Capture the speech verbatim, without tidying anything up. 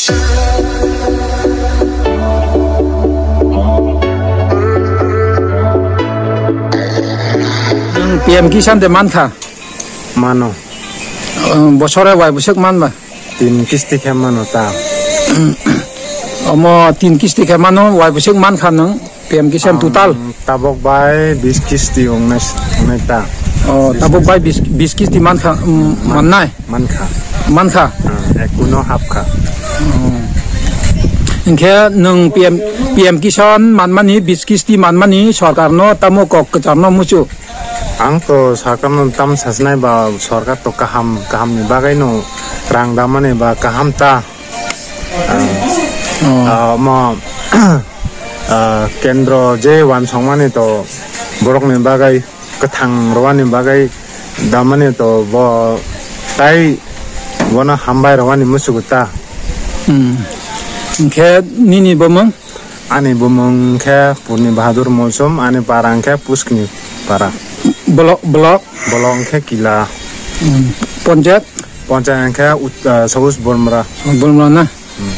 Nwng P M Kisan de mankha? Mano. Bosore wai bwswk manba? Tin kisti khe mano ta. Omo tin kisti khe mano, wai bwswk mankha nwng P M Kisan total? Tabok bai bis kisti wngnai, wngnai ta. O, tabok bai bis, bis kisti mankha, mm, mannai? Mankha. Mankha? Ah, ekuno hapkha. O. Hinkhe nwng P M, P M Kisan manmani, bis kisti manmani sorkarno tamo kok kwcharno muchuk? Ang to sorkarno tam sachinai ba, sorkar to kaham, kahamni bagwi no rang damani ba kaham ta. Ah, ah, omo, ah, kendro je wansokmani to borokni bagwi, kwthang rwani bagwi damani to bo tai bono hambai rwani musugo ta. Hmm. Hinkhe nini bumung? Ani bumung khe Purni Bahadur Molsom, ani para hinkhe Puskni para. Block, block? Block hinkhe Kila. Hmm. Ponjak? Ponjak hinkhe Ut-, ah, South Bormra. Bormra na? Hmm.